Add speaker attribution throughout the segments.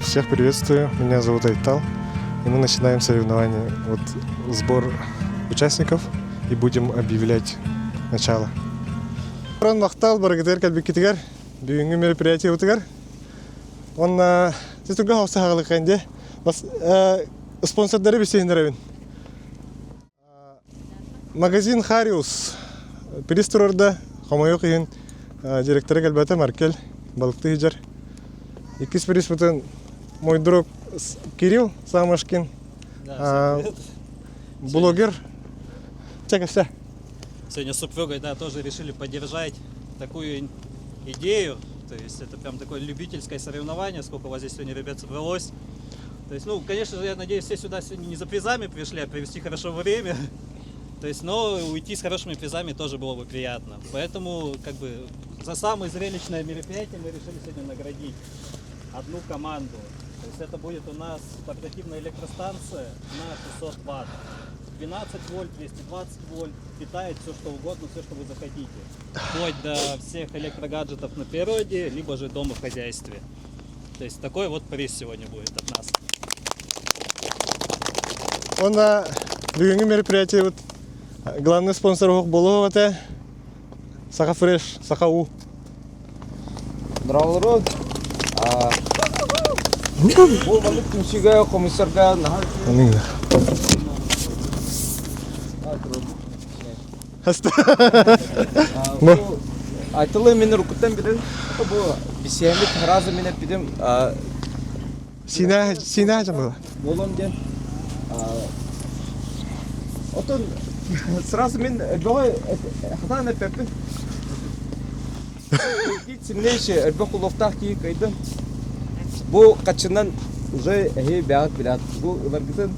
Speaker 1: Всех приветствую, меня зовут Айтал, и мы начинаем соревнование. Вот сбор участников и будем объявлять начало. Уран махтал барыгытыгар кэлбиккитигэр, бүгүҥҥү мероприятиебытыгар. Уонна тутурга хосаһаҕалыккан дии. Спонсордары билсиһиннэрэбин. Магазин Хариус приз турарда, хомойуох иһин директора кэлбэтэ Маркель балыктыы сылдьар. Иккис призпытын мой друг Кирилл Самошкин, блогер. Чекася.
Speaker 2: Сегодня с супругой, да, тоже решили поддержать такую идею. То есть это прям такое любительское соревнование, сколько у вас здесь сегодня ребят собралось. То есть, ну, конечно же, я надеюсь, все сюда сегодня не за призами пришли, а провести хорошо время. То есть, но уйти с хорошими призами тоже было бы приятно. Поэтому, как бы, за самое зрелищное мероприятие мы решили сегодня наградить одну команду. То есть это будет у нас портативная электростанция на 600 ватт. 12 вольт, 220 вольт, питает все что угодно, все что вы захотите. Вплоть до всех электрогаджетов на природе, либо же дома в хозяйстве. То есть такой вот приз сегодня будет от нас.
Speaker 1: Уонна бүгүҥҥү мероприятиебыт главный спонсор буолуо этэ Саха Фреш, Саха У.
Speaker 3: Здравствуйте. Бу маннык түмсүүгэ комиссарга наһаа Бу Айтылы мен уруккуттан билэн бу бисиэмит сразу мен эппитим
Speaker 1: Сина Сина жамала.
Speaker 3: Болон диэн Отон сразу мен бөҕө хатаан эппэппин. Сильнейший элбэх улуохтаах киһи кыайдым. Бу хаччынан уже эһи бэҕэт билэт. Бу ыларгытын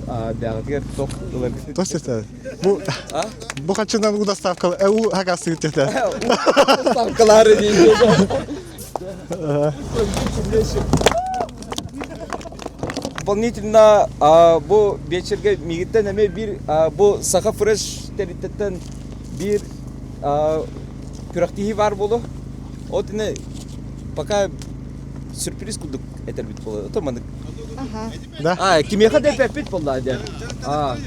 Speaker 3: бэҕэтигэр тох ыларгытын.
Speaker 1: Тос тетэ. Бу бу хаччынан уу доставка уу хакастыгыт тетэ.
Speaker 3: Доставкалары дейdi. Дополнительно бу вечерге мигиттен эме бир бу Саха Фреш тэрилтэттэн биир күрэхтиһии баар буолуо. От ини пока сюрприз курдук этэрбит буолуо. Ото маннык.
Speaker 1: Да.
Speaker 3: А, кимиэхэ да эппэппит буолла дьэ. А,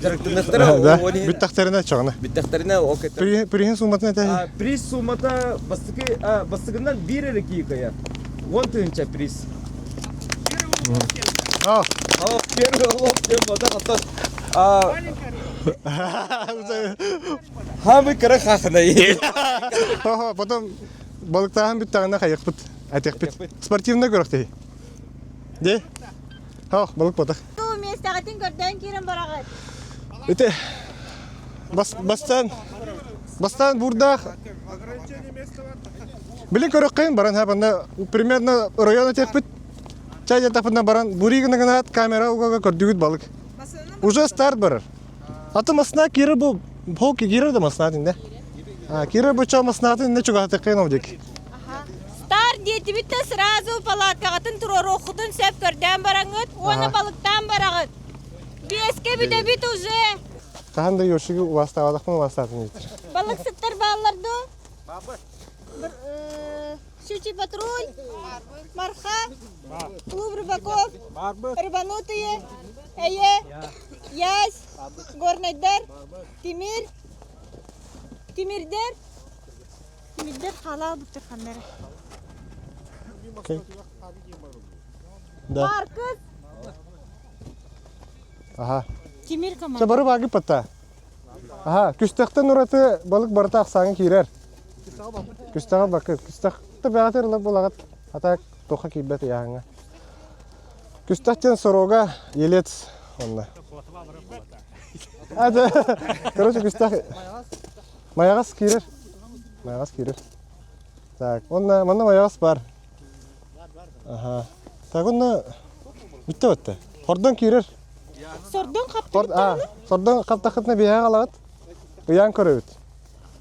Speaker 3: дьарыктаныахтара
Speaker 1: Да. Бүттэхтэринэ чоҕуна.
Speaker 3: Бүттэхтэринэ ол кэттэ.
Speaker 1: Приһин сууматын этэ.
Speaker 3: Приз суумата бастакы бастакынан биир эрэ киһи кыайар. Уон тыһыынча приз.
Speaker 1: А.
Speaker 3: Первый улов диэн буолбатах, оттон Хамы кыра хахынай.
Speaker 1: Хо-хо, потом балыктааһын бүттэҕинэ хайыахпыт, этиэхпит. Спортивный күрэхтэһии. Де? Хо, балык ботах.
Speaker 4: Туу миэстэҕитин көрдөөн киирэн бараҕыт.
Speaker 1: Ити бас, бастаан бастаан буурдаах Билин көрөххөйүн баран ха банна примерно район этиэхпит. Чай дьатаппытына баран бурий гына гынаат камера угага көрдүгүт балык. Уже старт барар. Аты масна киирэр бу бу киирэр да масна инде. Киирэр бу чо маснатын инде чугаһатыккын ол диэки.
Speaker 4: Старт диэтибит да сразу палаткаҕытын туруоруоххутун сөп көрдөөн бараҥҥыт уонна балыктаан бараҕыт. Биэскэ бүтэбит уже.
Speaker 1: Хаһан да Йошиги убастаабатахпын убастаатын диэтир.
Speaker 4: Балыксыттар бааллар дуо? Щучий патруль, Марха, клуб рыбаков, рыбанутые, Эйэ, Ясь, Горнайдар, Тимир, Тимирдер, Тимирдер халал буттар ханнары.
Speaker 1: Да.
Speaker 4: Маркыз.
Speaker 1: Аха.
Speaker 4: Тимир команда.
Speaker 1: Бары багы патта. Аха, күстэхтэн ураты балык барыта ахсааҥҥа киирэр. Күстэҕэ бакы. Күстэхтэ бэҕэтэр ылар буолаҕыт. А так туохха киирбэт ыйааһыҥҥа. Күстэх диэн сорога елец онно. А, да. Короче, күстэх майаҕас киирэр. Майаҕас киирэр. Так, онно манна майаҕас бар. Аха. Так, онно бүттэ бытта. Хордон киирэр.
Speaker 4: Сордон хаптыбыт
Speaker 1: Сордон хаптахытына биһиэхэ аҕалаҕыт. Ыйаан көрөбүт.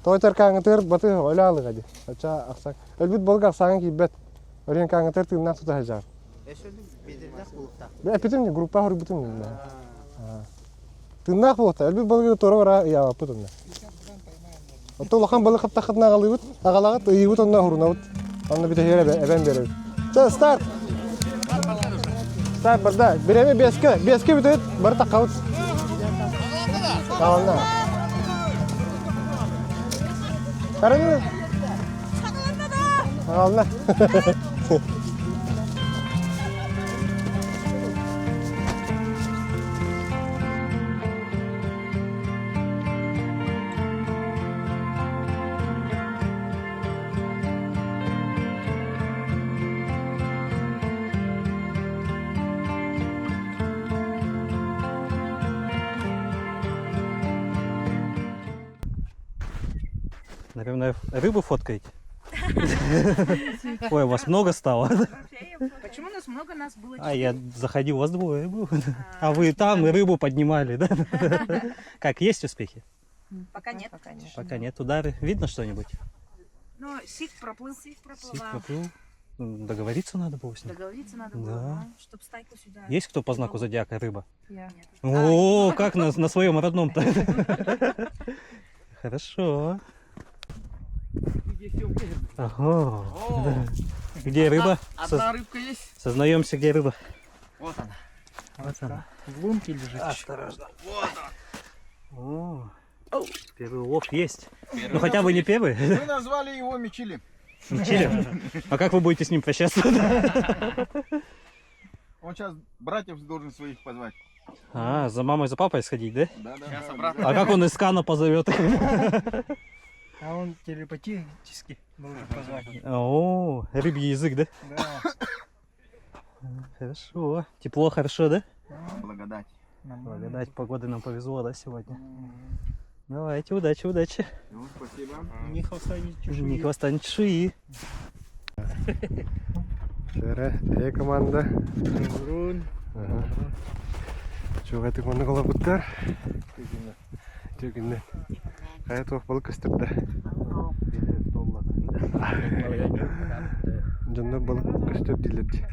Speaker 1: Тоҕо кааҥытыгар баты өлө аалыга дии. Оччо ахсаан. Өлбүт балык ахсааҥҥа киирбэт. Өрүөн кааҥытыгар тыыннаах тута сылдьаҕын. Эппитим группа хоруйбутум Тыыннаах буолуохта. Өлбүт балыгы туора бара ыйаабаппыт онно. Оттон улахан балык хаптаххытына аҕалыыбыт, аҕалаҕыт, ыйыыбыт онно уһурунабыт. Онно бүтэһигэр эбэн биэрэбит. Чэ, старт! Старт барда. Бириэмэ биэскэ. Биэскэ бүтүт. Бары таххабыт. Аҕална. Караны. Аҕална.
Speaker 2: Наверное, рыбу фоткаете? Ой, у вас много стало.
Speaker 5: Почему нас много? Нас было
Speaker 2: А я заходил, у вас двое было. А вы там и рыбу поднимали, да? Как, есть успехи?
Speaker 5: Пока нет. Пока нет.
Speaker 2: Пока нет. Удары. Видно что-нибудь?
Speaker 5: Но сик проплыл. Сик
Speaker 2: Сик проплыл. Договориться надо было с ним.
Speaker 5: Договориться надо
Speaker 2: Да.
Speaker 5: было, чтобы стайку сюда.
Speaker 2: Есть кто по знаку зодиака рыба?
Speaker 5: Я.
Speaker 2: О, как на, на своем родном-то. Хорошо. Ага. Где рыба?
Speaker 6: Одна рыбка есть.
Speaker 2: Сознаемся, где рыба.
Speaker 6: Вот она.
Speaker 2: Вот она.
Speaker 6: В лунке лежит.
Speaker 2: Осторожно. О, первый улов есть. Ну хотя бы не первый.
Speaker 6: Мы назвали его Мичили.
Speaker 2: Мичили. А как вы будете с ним прощаться?
Speaker 6: Он сейчас братьев должен своих позвать.
Speaker 2: А, за мамой, за папой сходить, да?
Speaker 6: Да, да. Сейчас обратно.
Speaker 2: А как он из Кана позовет?
Speaker 7: А он телепатически должен позвать.
Speaker 2: О, рыбий язык, да?
Speaker 7: Да.
Speaker 2: Хорошо. Тепло, хорошо, да?
Speaker 6: Благодать.
Speaker 7: Нормально.
Speaker 2: Благодать погоды нам повезло, да, сегодня? Давайте, удачи, удачи.
Speaker 6: Ну, спасибо.
Speaker 7: Ни хвоста, ни чешуи.
Speaker 2: Ни хвоста, ни чешуи.
Speaker 1: Шәрә, әйе команда. Чугай тик маннык олорбуттар. Түгүннэн. Хайа туох балык көстөрдө. Дьоннор балык көстөр дииллэр дии.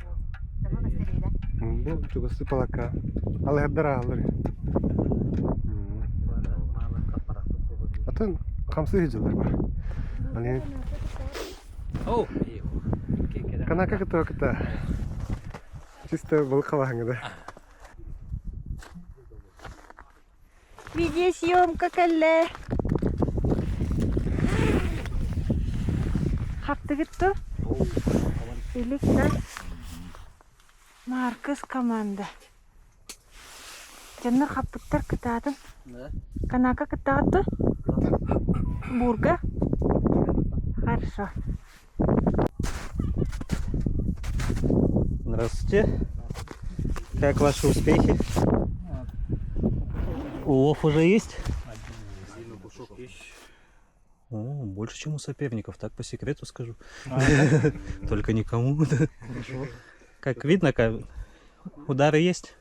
Speaker 1: Бу чугастыы палака. Алыһардар ааллар. Атын хамсыы сылдьаллар бар. Аны Канака кытта кытта. Чисто балык халаһаҥҥа да.
Speaker 4: Видеосъемка кэллэ. Хаптыгыт ту? Илик да? Маркыс команда. Дьоннор хаппыттар кытаатын. Канака кыттаҕыт дуо? Бурга? Хорошо.
Speaker 2: Здравствуйте. Как ваши успехи? Улов уже есть? О, больше, чем у соперников, так по секрету скажу. Только никому. Как видно, как удары есть.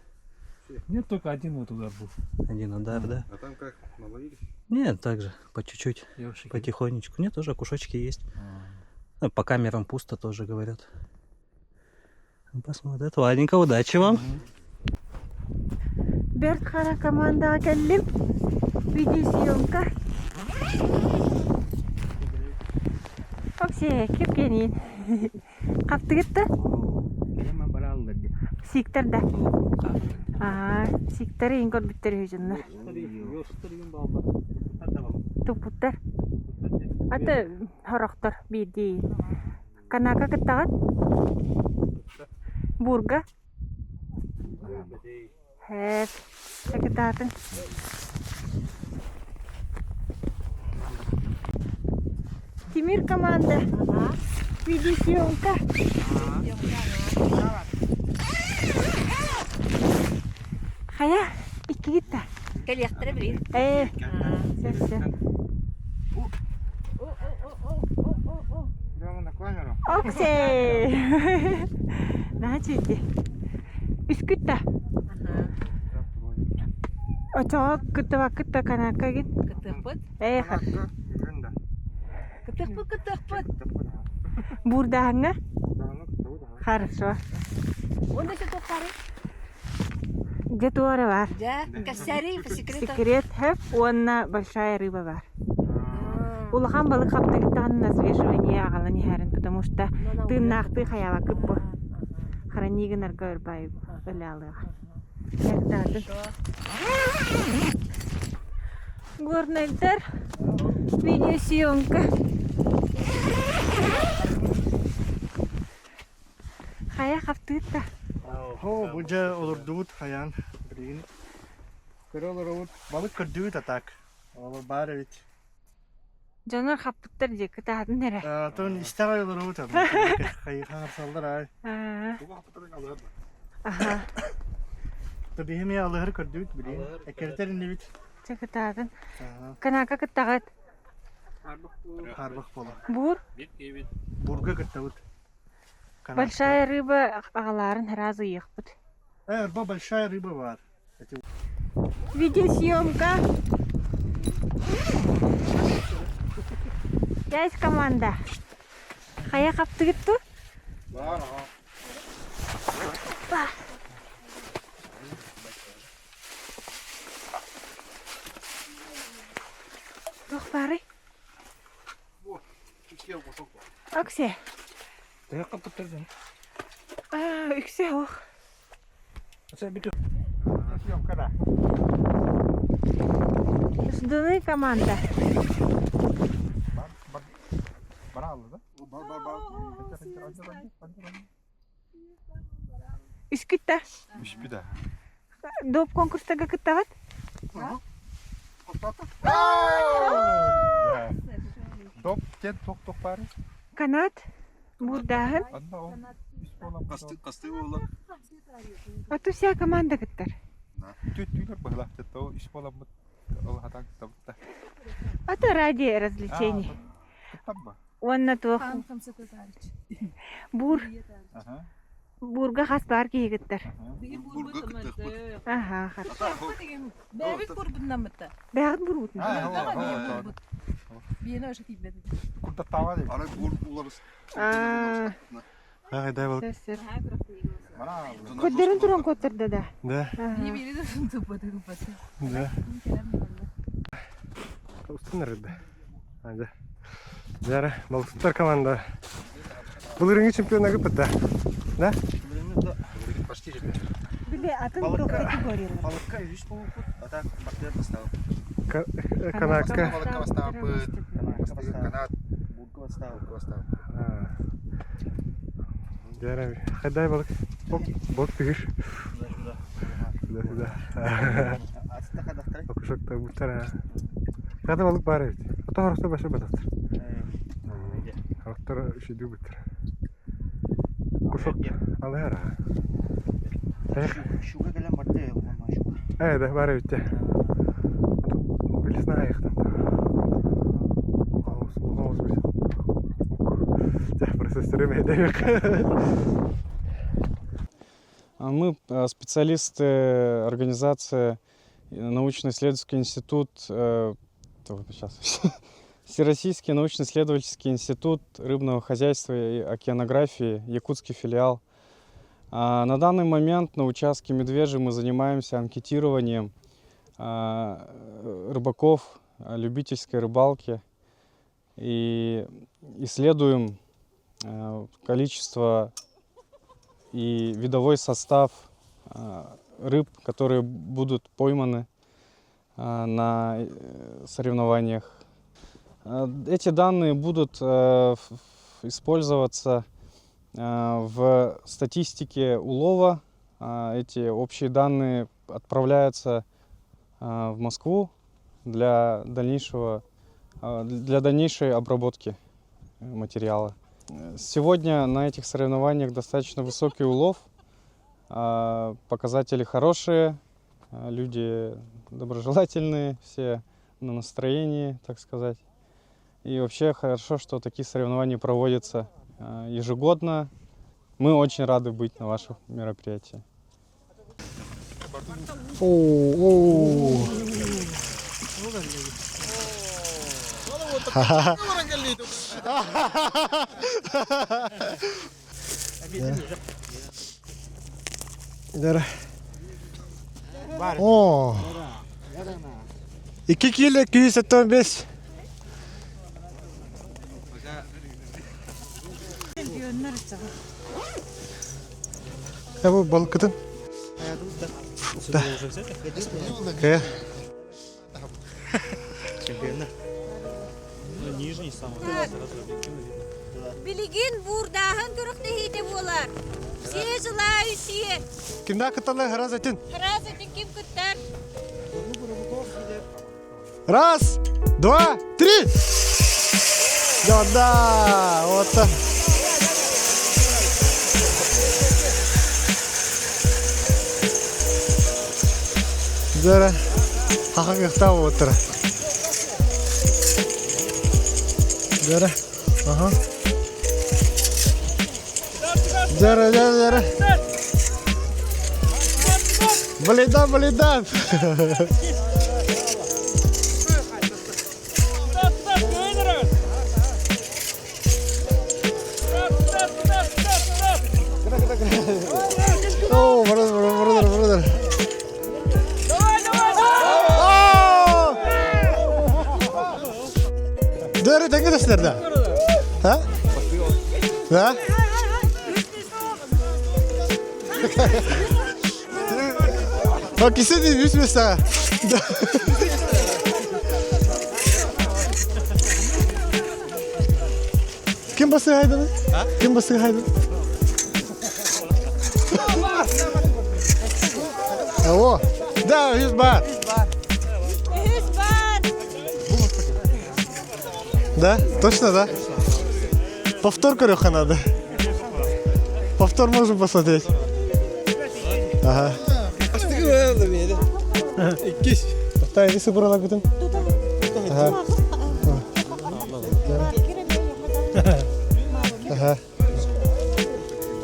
Speaker 7: Нет, только один вот удар был.
Speaker 2: Один удар, да?
Speaker 1: А там как, наловились?
Speaker 2: Нет, так же, по чуть-чуть, потихонечку. Нет, тоже кушочки есть. Ну, по камерам пусто тоже, говорят. Ну, Посмотрим. Ладненько, удачи вам.
Speaker 4: Бэрт Хара командаҕа кэллим. Видеосъемка. Оксия, кипкенин. Хаптыгыт да? Сиктер да. Аа, сиктер иин көрбүттэр үһү дьоннор. Туппуттар. Аты хорохтор биирдии. Канака кыттаҕыт? Бурга? Һээп, кытаатын. Тимир команда. Видеосъемка. Хайа, иккигит да.
Speaker 5: Кэлиэхтэрэ билигин.
Speaker 4: Ээ, сөп сөп.
Speaker 6: Прямо на камеру.
Speaker 4: Оксей! Наһаа үчүгэй. Үскүт да. Очоҕо кыттыбаккыт да канаакка гин.
Speaker 5: Кытыахпыт.
Speaker 4: Ээ,
Speaker 5: Кытыахпыт, кытыахпыт.
Speaker 4: буурдааһыҥҥа? Хорошо.
Speaker 5: Онда что тухары?
Speaker 4: Дьэ туора баар.
Speaker 5: Дьэ, кэссэри по секрету.
Speaker 4: Секрет хэп уонна большая рыба баар. Улахан балык хаптыгыттаҕына на взвешивание аҕалан иһэрин, потому что тыыннаахтыы хайаабаккыт бу. Храни гынарга ырбай өлө Эрдаатын. Горнайдар видеосъемка. Хайа хаптыытта.
Speaker 7: Хо, бу дьэ олордубут хайаан билигин көрө олоробут балык көрдүбүт а так ол баар эбит
Speaker 4: Дьонор хаппыттар дии кытаатын эрэ.
Speaker 7: Тон истэҕэ олоробут хайыхаҥарсаллар аай.
Speaker 4: Аха.
Speaker 7: Биһими алыһыр көрдүбүт билигин. Эккирэтэр иннибит.
Speaker 4: Чэ кытаатын. Канака кыттаҕыт.
Speaker 7: Харбах буола.
Speaker 4: Бур?
Speaker 7: Бурга кыттабыт.
Speaker 4: Большая рыба аҕалаарын сразу ыйыахпыт.
Speaker 7: Э, большая рыба бар.
Speaker 4: Видеосъемка. Пять команда. Хайа хаптыгыт ту? Опа. Туох баарый? Оксе. Аа, үксэ ох. Ждуны команда. Үскүттэ.
Speaker 6: Үспүтэ.
Speaker 4: Доп конкурстарга кыттаҕыт?
Speaker 6: Доп диэн туох туох баарый?
Speaker 4: Канат. Буурдааһын.
Speaker 6: Онно ол үс буолан хастыы хастыы буолан
Speaker 4: Оту вся команда кыттар.
Speaker 6: Түттүүлэр быһылаах ол үс буоламмыт ол хатан кыттабытта.
Speaker 4: Ото ради развлечений.
Speaker 6: Кыттамма.
Speaker 4: Уонна туох Бур. Бурга хас баар киһи кыттар.
Speaker 6: Бурга кыттыахпыт.
Speaker 4: Аха, хорошо.
Speaker 8: Бэйэбит бурбуннаммыта.
Speaker 4: Бэҕит буруутун.
Speaker 8: Биэне ошо тиийбэт.
Speaker 6: Курдаттаава дей. Арай бур уларыс.
Speaker 4: Аа.
Speaker 1: Ай, дай бал.
Speaker 4: Сөп, сөп. Көддөрүн туран көттөрдө да.
Speaker 1: Да. Да. Устун рыба. Ага. Жара, Балтыттар команда. Былырыҥҥы чемпионага да? Да?
Speaker 6: Почти чемпион.
Speaker 4: Били атын туох категориялар.
Speaker 6: Балыкка үс болуппут, а так партнер поставил.
Speaker 1: Канакка.
Speaker 6: Балыкка бастаабыт, канат, бурга бастаабыт, бастаабыт.
Speaker 1: Жара, хайдай балык. Оп, бот тыгыр. Сюда, сюда. Окушокта буттар. Хата балык бар эбит. Ото хорохтор баша бататтар. Хорохтор үшүдүү буттар. Кушок алыара.
Speaker 7: Шуга кэлэн барда
Speaker 1: Э, да, бар эбит. Билесна аяқтан. Оғыз билесна. Процессоры
Speaker 9: Мы специалисты организации научно-исследовательский институт, сейчас, Всероссийский научно-исследовательский институт рыбного хозяйства и океанографии, якутский филиал. На данный момент на участке Медвежий мы занимаемся анкетированием рыбаков любительской рыбалки и исследуем количество и видовой состав рыб, которые будут пойманы на соревнованиях. Эти данные будут использоваться в статистике улова. Эти общие данные отправляются в Москву для дальнейшей обработки материала. Сегодня на этих соревнованиях достаточно высокий улов, показатели хорошие, люди доброжелательные, все на настроении, так сказать. И вообще хорошо, что такие соревнования проводятся ежегодно. Мы очень рады быть на вашем мероприятии.
Speaker 1: О, о. Дара. О. 2 кило 275.
Speaker 4: Чемпионнар чаҕа.
Speaker 1: Бу балыккытын. Да. Кэ.
Speaker 2: Ну, нижний самый. Сразу объективно видно.
Speaker 4: Билигин буурдааһын күрэхтэһиитэ буолар. Все желающие.
Speaker 1: Кимнээх кытталлар раз этин.
Speaker 4: Раз этин ким кыттар?
Speaker 1: Раз, два, три! Да, да, вот так. Дара, хахаңыхта отыр. Дара, ага. Дара, дара, дара. Блидан, блидан. О, brother, brother, brother. Давай, давай! Дөрі тәңге да? А? Да? А кисе дейін үс места. Ким басы хайданы? Ким басы хайданы? О, да, үс бар.
Speaker 4: Үс бар.
Speaker 1: Да, точно, да? Повтор көрүөххэ надо. Повтор можем посмотреть. Ага.
Speaker 3: Иккис.
Speaker 1: Та, иди сыбырала бүтін. Ага. Ага.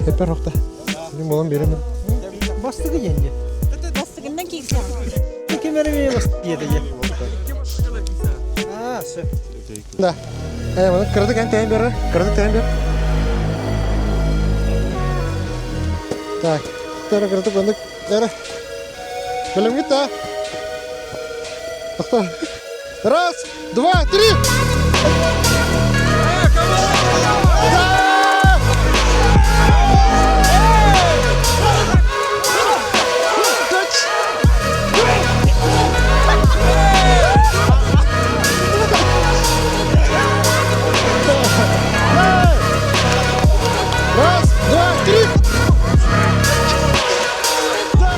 Speaker 1: Хеппер хокта. Мин болан беремин.
Speaker 2: Бастыгы деньги.
Speaker 4: Бастыгыннан кийсен.
Speaker 2: Кемереме бастыгы диye. А, все.
Speaker 1: Да. Э, маны кырдык эн тэйэн бер. Кырдык тэйэн бер. Так. Тара кырдык ондук. Тара. Билим да. Тохто. Раз, два, три. Да! Тач! Раз, два, три. Да!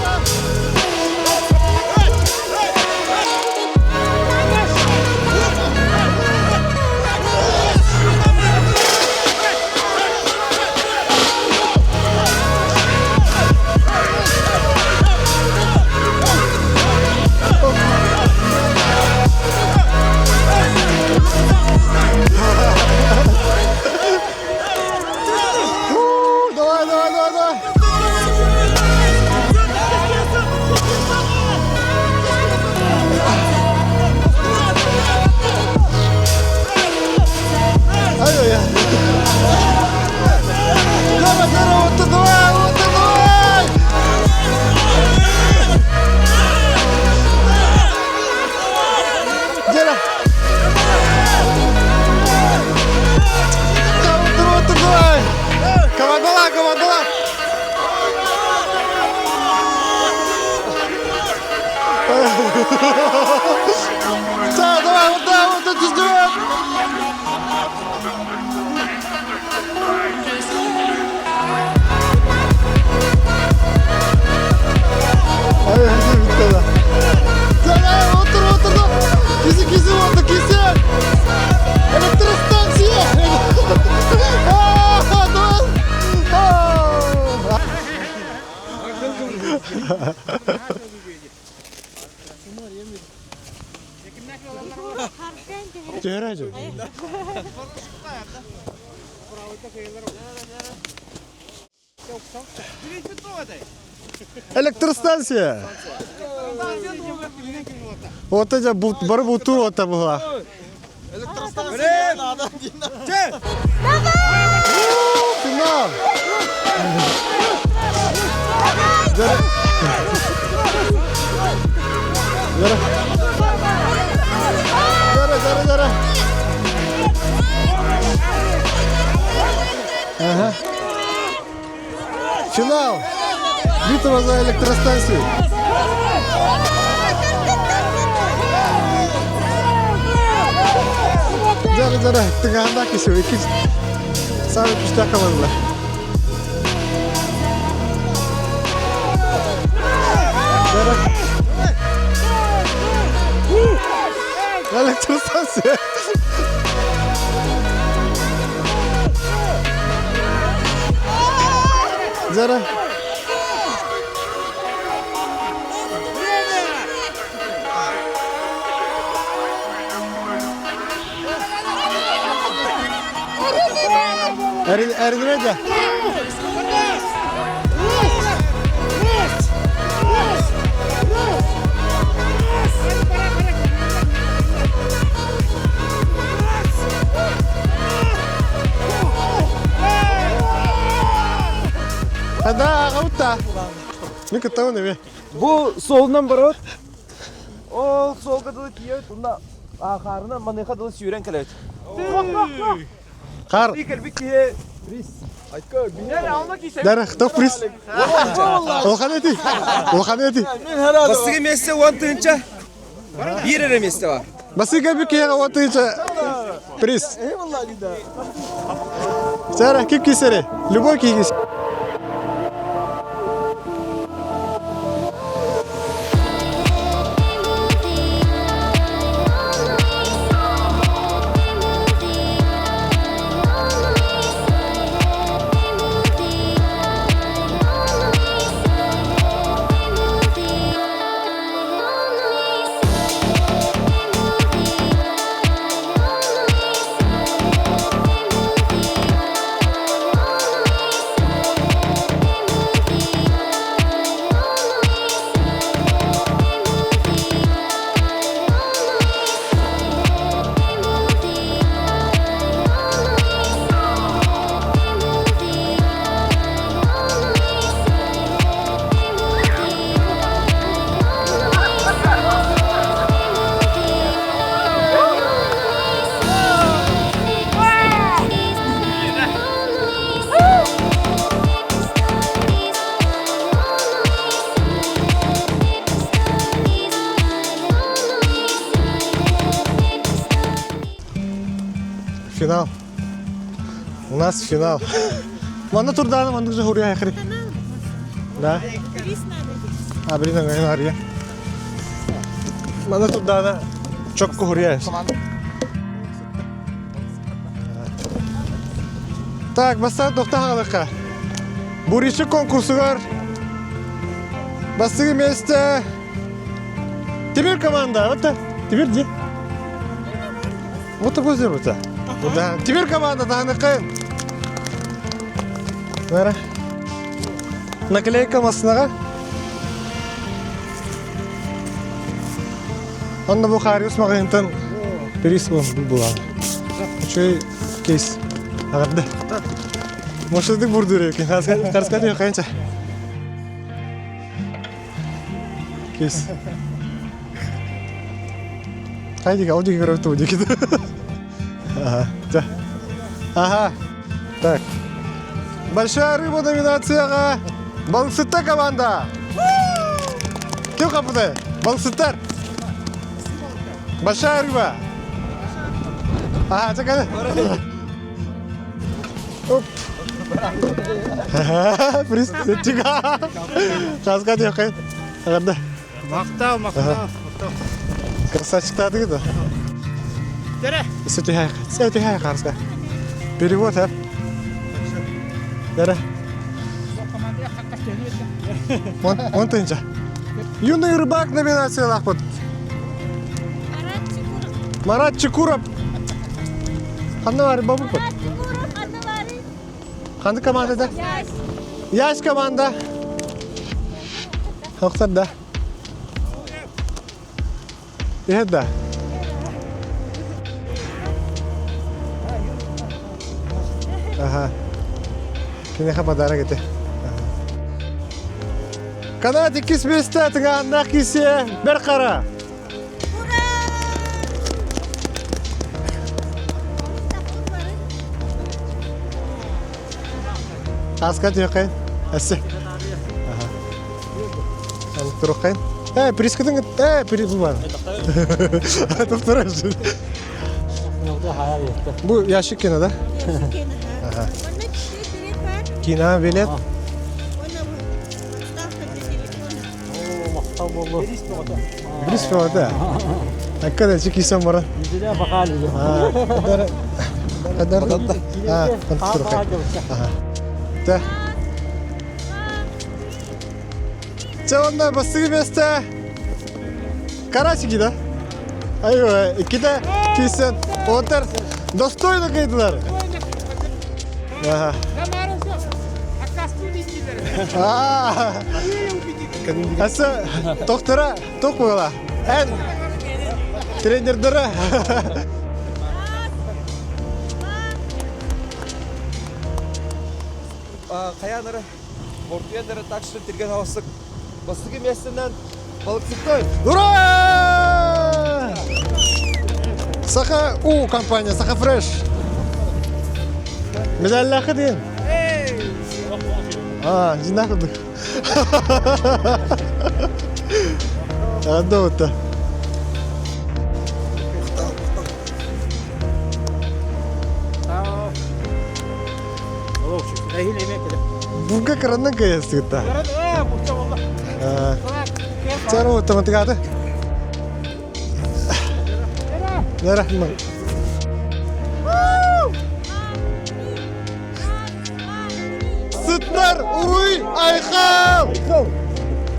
Speaker 1: У, Давай, давай, давай, давай. Ай-яй-яй. Давай, давай, вот ты давай, вот ты давай. Дера. Давай, давай, вот ты давай. Командала, командала. Да, давай, вот да, вот это сделай. Ай, ай, бүттэ да. Давай, отур, отур, киси, киси, отур, киси. Электростанция. А, давай. А. Түһэрэ дьэ. Электростанция. Вот это бары бутур вот была.
Speaker 3: Электростанция надо.
Speaker 1: Финал. Дара. Дара. Дара, дара, дара. Ага. Финал. Битва за электростанцию. Дьара дьара, тыҥаһыннаах киһи, икки саамай күүстээх командалар. Дьара. Электростанция. Дьара. Эринмэ дьэ. Да, аҕабыт Мин кыттабын эбе.
Speaker 3: Бу суолунан барабыт. Ол суолга дылы тиийэбит, уонна хаарынан маныаха дылы сүүрэн кэлэбит.
Speaker 1: Хаар.
Speaker 3: Кэлбит киһи приз.
Speaker 1: Дара, кто приз? Улахан эти. Улахан эти.
Speaker 3: Бастакы миэстэ 10 тыһыынча. Биир эрэ миэстэ бар.
Speaker 1: Бастакы кэлбит киһиэхэ 10 тыһыынча приз. Сара, ким кисери? Любой киһи. Финал. У нас финал. Манна турдааны маннык же хуруя хри. Да. А, блин, ария. Манна турдаана чокку хуруя. Так, бастаан тохта хаалыхха. Буричи конкурсугар бастыгы месте Тимир команда. Вот Тимир где? Вот такой сделать. Да. Тимир команда, тааныкын. Нара. Наклейка масынаға. Онно бу Хариус маҕаһыынтан приз булан. Үчүгэй кейс. Аҕарда. Мошедик бурдур екен. Карска хайынча. Кейс. Хайдик, ол диги көрөптү диги. Ага. Ага. Так. Большая рыба номинацияға Балыксытта команда. Ким қапыды? Балыксыттар. Большая рыба. Ага, чекай. Оп. Приз. Жазға деп қайын. Ағарда.
Speaker 7: Мақтау, мақтау.
Speaker 1: Красавчик да. Сөтүхай, қарысқа. Перевод, а? Дәрі. Он тынча. Юный рыбак номинация лахпыт. Марат Чекуров. Ханна бар бабы Ханды команда Ясь команда. Охтар да. Да. Ага. Кинеха подарок это. Канат иккис миэстэ тыҥааннаах кисе бэр хара. Аска тиэхэ. Әссе. Туруххайын. Э, прискытын э, при бу Это второй же. Бу ящик кино, да? Ага. Кино, билет. Бирис да. Акка да чики баран. Кадар А, Да. Чэ, онно бастыгы месте карасики, да? Айва, иккитэ кисэн отер достойно кыйдылар. Ага. А, Аса, доктора, тох буола. Эн тренердара.
Speaker 3: Хайаанары Мордуяннары так что тирген алсык. Бастыгы местенен балыксыктой.
Speaker 1: Ура! Саха У компания, Саха Фреш. Медаллахы диэн. А, дьинах Адда Бурга кыраннан кайастыгытта. Цару таматыгаты. Рахман. Сытнар уруй айхал!